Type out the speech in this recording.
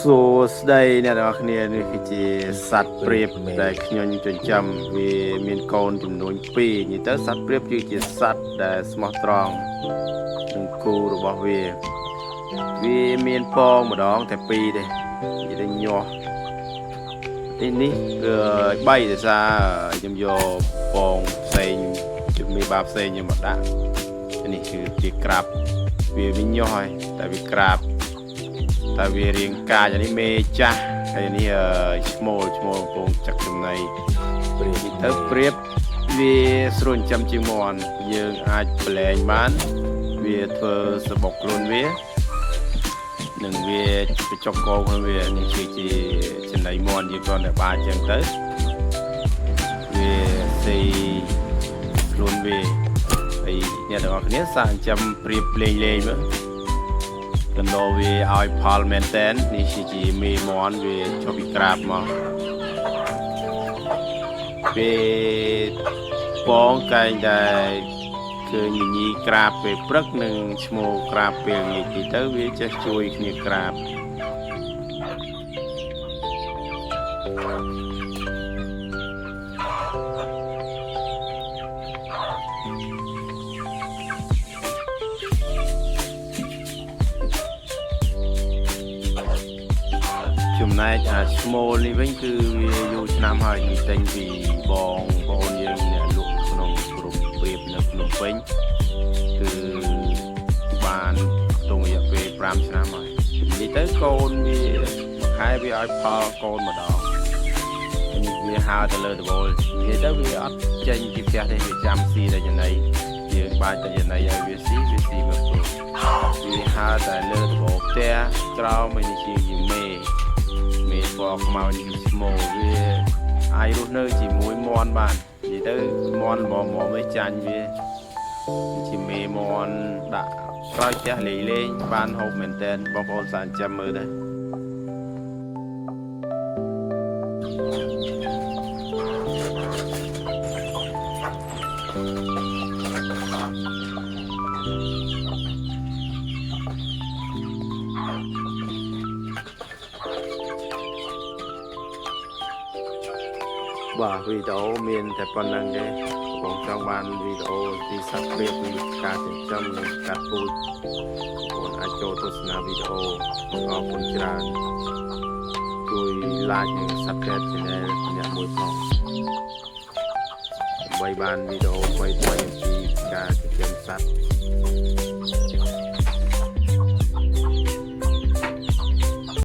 សួស្តីអ្នកទាំងអស់គ្នានេះគឺជាសត្វព្រាបដែលខ្ញុំចិញ្ចឹមវាមានកូនចំនួន2និយាយទៅសត្វព្រាបគឺជាសត្វដែលស្មោះត្រង់នឹងគូរបស់វាវាមានពងម្ដងតែ2ទេនិយាយទៅញាស់នេះនេះគឺ3ដោយសារខ្ញុំយកពងផ្សេងជំនាបាផ្សេងខ្ញុំមកដាក់នេះគឺជាក្រាបវាមានញាស់ហើយតែវាក្រាប តែវារៀងកាចអានេះមេចាស់ហើយនេះឈ្មោលឈ្មោលកំពងចឹកចំណី ព្រាប ទៅព្រៀបវាស្រួលចិញ្ចឹមជាងមន់យើងអាចប្រឡែងបានវាធ្វើសបុកខ្លួនវានិងវាបញ្ចុកកខ្លួនវានេះគឺជាចំណីមន់យើងគ្រាន់តែបាអញ្ចឹងទៅវាស៊ីខ្លួនវាហើយអ្នកទាំងអស់គ្នាសាកចិញ្ចឹមព្រៀបលេងលេងមើល កណ្ដោវាឲ្យផលមែនតែននេះគឺជាមេមន់វាចុះពីក្រាបមកពេលបងកែងតែឃើញញញីក្រាបពេលព្រឹកនិងឈ្មោលក្រាបពេលងាកទីទៅវាចេះជួយគ្នាក្រាបចំណែកអាឈ្មោលនេះវិញគឺវាយូរឆ្នាំហើយនេះទិញពីបងប្អូនយើងអ្នកលក់ក្នុងក្រុមព្រាបនៅភ្នំពេញគឺបានទងរយៈពេល5ឆ្នាំហើយនិយាយទៅកូនវាមួយខែវាឲ្យផលកូនម្ដងនេះវាហើទៅលើដបូលនិយាយទៅវាអត់ចេញពីផ្ទះទេវាចាំស៊ីតែចំណីយើងបាច់តែចំណីឲ្យវាស៊ីវាស៊ីមកព្រោះវាហើតែលើដបូលផ្ទះក្រោមនេះជាជាមេ មេពណ៌ខ្មៅនេះគឺឈ្មោលវាអាចរស់នៅជាមួយមន់បាននិយាយទៅមន់ល្មមមវាចាញ់វាជាមេមន់ដាក់ក្រោយផ្ទះលេងលេងបានហូបមែនតែនបងប្អូនសាកចិញ្ចឹមមើលដែរបាទវីដេអូមានតែប៉ុណ្្នឹងទេបងចង់បានវីដេអូពីសត្វព្រាបពីការចិញ្ចឹមនិងកាត់ពូជបងអាចចូលទស្សនាវីដេអូអរគុណច្រើនជួយ like និង Subscribe Channel ម្នាក់មួយផងដើម្បីបានវីដេអូថ្មីៗអំពីការចិញ្ចឹមសត្វ។